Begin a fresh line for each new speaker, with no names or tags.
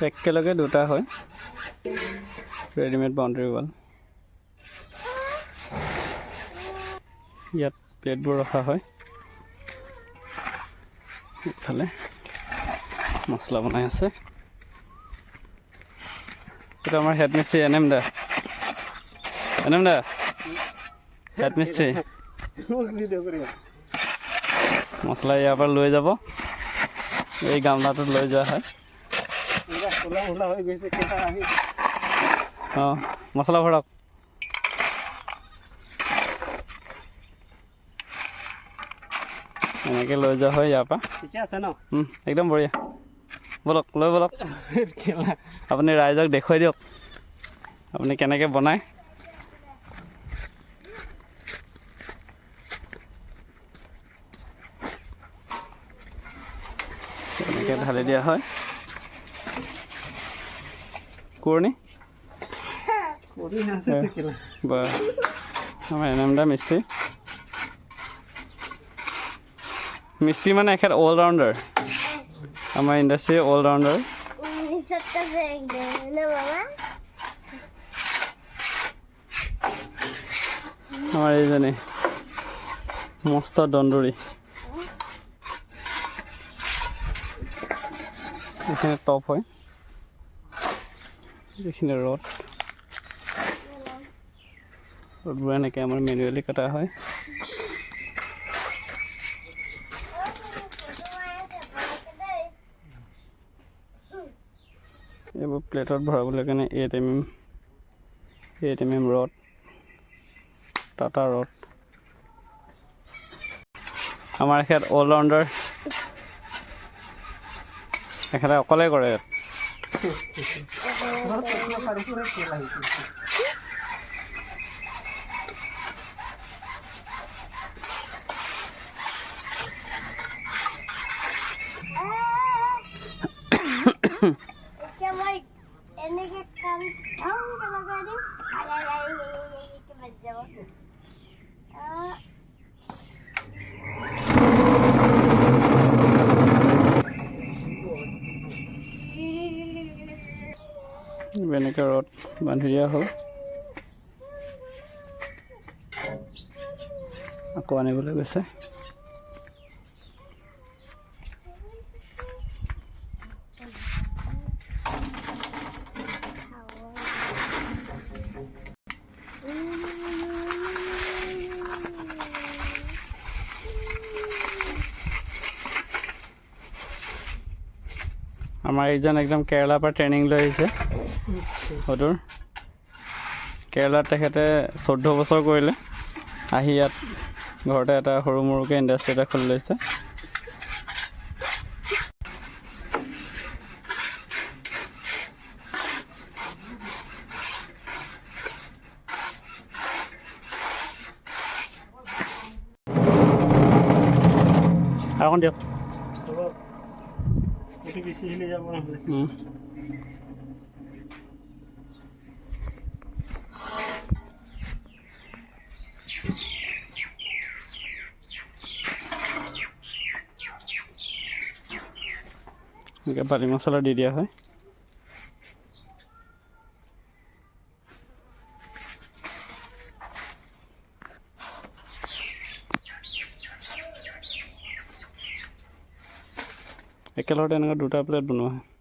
একেলগে দুটা হয়, ৰেডিমেড বাউণ্ডেৰী ৱাল। ইয়াত প্লেটবোৰ ৰখা হয়। ইফালে মছলা বনাই আছে। এইটো আমাৰ হেড মিস্ত্ৰী এন এম দা। এন এম দা, হেড মিস্ত্ৰী। মছলা ইয়াৰ পৰা লৈ যাব, এই গামলাটোত লৈ যোৱা হয়। অঁ, মছলা ভৰাওক। এনেকৈ লৈ যোৱা হয় ইয়াৰ পৰা।
ঠিকে আছে ন?
একদম বঢ়িয়া। ব'লক, লৈ ব'লক। আপুনি ৰাইজক দেখুৱাই দিয়ক আপুনি কেনেকৈ বনায়। এনেকৈ ঢালি দিয়া হয়। কোৰণি বা আমাৰ এন এম দা মিস্ত্ৰী। মিস্ত্ৰী মানে এখেত অলৰাউণ্ডাৰ, আমাৰ ইণ্ডাষ্ট্ৰীৰ অলৰাউণ্ডাৰ। আমাৰ এইজনী মস্ত দন্দুৰী। এইখিনি টপ হয়, এইখিনি ৰ'দ। ৰ'দবোৰ এনেকৈ আমাৰ মেনুৱেলি কটা হয়। এইবোৰ প্লেটত ভৰাবলৈ কাৰণে 8 mm, 8 mm rod, Tata rod. আমাৰ এখেত অলৰাউণ্ডাৰ, এখেতে অকলে কৰে ইয়াত।
এতিয়া মই এনেকে কাম ঢংকে লগাই দিম, বাজি যাব। আহ।
এনেকৈ ৰড বান্ধি দিয়া হ'ল, আকৌ আনিবলৈ গৈছে। আমাৰ এইজন একদম কেৰেলাৰ পৰা ট্ৰেইনিং লৈ আহিছে সুদূৰ কেৰেলাত। তেখেতে 14 বছৰ কৰিলে, আহি ইয়াত ঘৰতে এটা সৰু মৰুকৈ ইণ্ডাষ্ট্ৰি এটা খুলি লৈছে। আৰু অকণ দিয়ক।
এইটো বেছি হিলি যাব নহ'লে।
এনেকৈ বালি মছলা দি দিয়া হয়। একেলগতে এনেকুৱা দুটা প্লেট বনোৱা হয়।